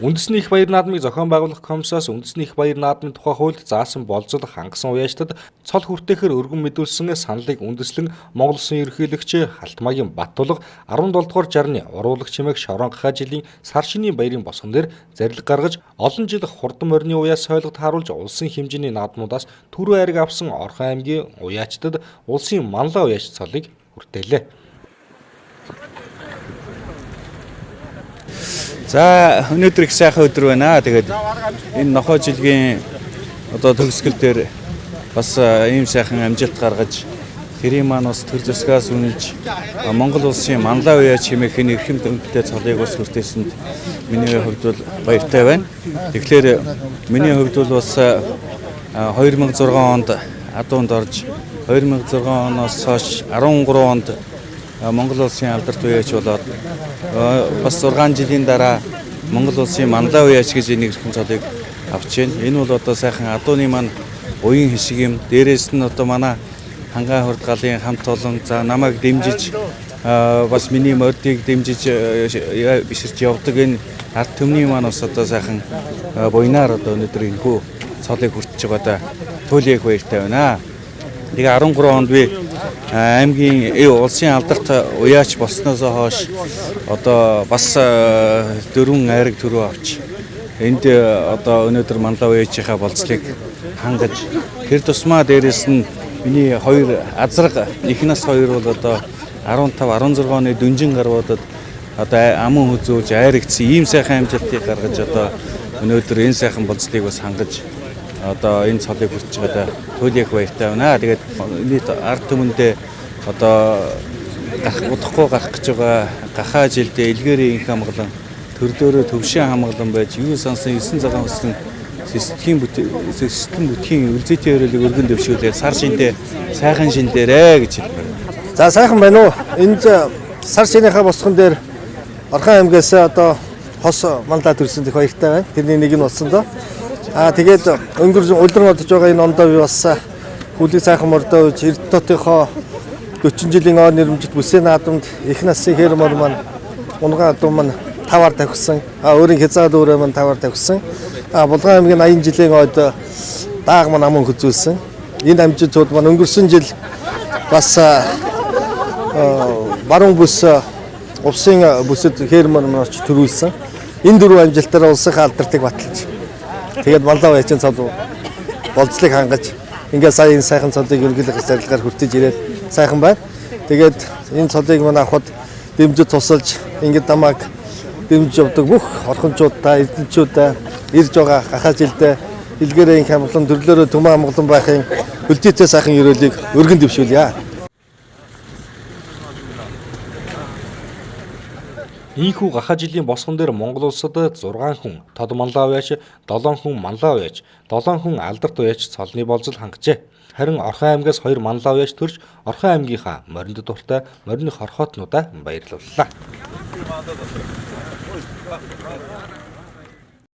Үндэсний их баяр наадмыг зохион байгуулах комиссаас үндэсний их баяр наадмын тухай хуульд заасан болзол хангасан уяачтад цол хүртээхээр өргөн мэдүүлсэн саналыг үндэслэн Монгол Улсын ерөнхийлөгч Халтмаагийн Баттулга 17 дугаар жарны уруулах чимээх Шорон гахаа жилийн сар шинийн баярын босгон дээр зарлиг гаргаж олон жил хурдан морины уяас сойлгод харуулж улсын хэмжээний наадмуудаас түрүү айраг авсан Орхон аймгийн уяачтад улсын манлай уяач цолыг хүртээлээ. За өнөөдөр их сайхан өдөр байна. Тэгээд энэ нохой жилгийн одоо төгсгөл дээр бас ийм сайхан амжилт гаргаж тэрийн маань бас төр зөсгөөс үнэлж Монгол улсын манлай уяач хэмээх энэ эрхэм төнхтэй цолыг бас хүртээсэнд миний хувьд бол баяртай байна. Тэгэхээр миний хувьд бол бас 2006 онд адуунд орж 2006 оноос хойш 13 онд Монгол улсын алдарт уяач болоод бас 6 жилийн дараа Монгол улсын манлай уяач гэж энэ эрхэм цолыг авч байна. Энэ бол одоо сайхан адууны маань уян хэсэг юм. Дээрээс нь одоо манай хангаан хурд галын хамт олон за намайг дэмжиж бас миний мордыг дэмжиж биширч явдаг энэ ард түмний маань бас одоо сайхан буйнаар одоо өнөөдөр энэхүү цолыг хүртэж байгаадаа туйлын их баяртай байна. Тэгээ 13 онд би аймгийн улсын алдарт уяач болсноос хойш одоо бас дөрвөн айраг төрөө авч энд одоо өнөөдөр манлай уяачийнхаа болцлыг хангаж тэр тусмаа дээрээс нь миний хоёр азраг их нас хоёр бол одоо 15 16 оны дүнжин гарвуудад одоо аман хүзүүлж айрагдсан ийм сайхан амжилтыг гаргаж одоо өнөөдөр энэ сайхан болцлыг бас хангаж одоо энэ цолыг хүртэж байгаадаа туйлын их баяртай байна. Тэгээд нийт ард түмэндээ одоо удахгүй гарах гэж байгаа гахаа жилдээ элгээрээ инх амгалан төрлөөрөө төвшин хамгалан байж юу сансан 9 цагаан хөсгөн сэсгэн бүтгийн үлзийтэй өрөөлийг өргөн дэвшүүлээд сар шиндээ сайхан шиндээрээ гэж хэлмээр. За сайхан байна уу? Энд сар шинийхээ босгон дээр Орхон аймгаас одоо хос манлай төрсөн их баяртай байна. Тэрний нэг нь болсон доо. Тэгээд өнгөрсөн улиран одож байгаа энэ ондоо би бас хүлэг сайхан мордоо үж Эрдэнэ хотынхоо 40 жилийн ой нэрмжит бүсээ наадамд их насын хэр мор маань унгаан адуу маань таваар тавьсан. Өөрийн хязгаар дүүрээ маань таваар тавьсан. Булган аймгийн 80 жилийн ойд дааг маань аман хөзүүлсэн. Энэ амжилтууд маань өнгөрсөн жил бас баруун бүс увсын бүсэд хэр мор маань очиж төрүүлсэн. Энэ дөрвөн амжилтаараа улсынхаа алдартыг баталж тэгээд манлай уяачин цол болцлыг хангаж ингээд сая энэ сайхан цолыг ерөнхийлөх зарилгаар хүртэж ирээд сайхан байна. Тэгээд энэ цолыг маань авахд дэмжиж тусалж ингээд намайг дэмжиж явдаг бүх орхончуудаа, эрдэнэчүүдээ ирж байгаа гахаа жилдээ илгээрээ инх амгалан төрлөөрөө түмэн амгалан байхын хөлдөөтэй сайхан ерөөлийг өргөн дэвшүүлье. Ийхүү гахаа жилийн босгон дээр Монгол улсад 6 хүн тод манлай уяач, 7 хүн манлай уяач, 7 хүн алдарт уяач цолны болзол хангажээ. Харин Орхон аймгаас 2 манлай уяач төрж Орхон аймгийнхаа моринд дуртай морины хорхоотнуудаа баярлууллаа.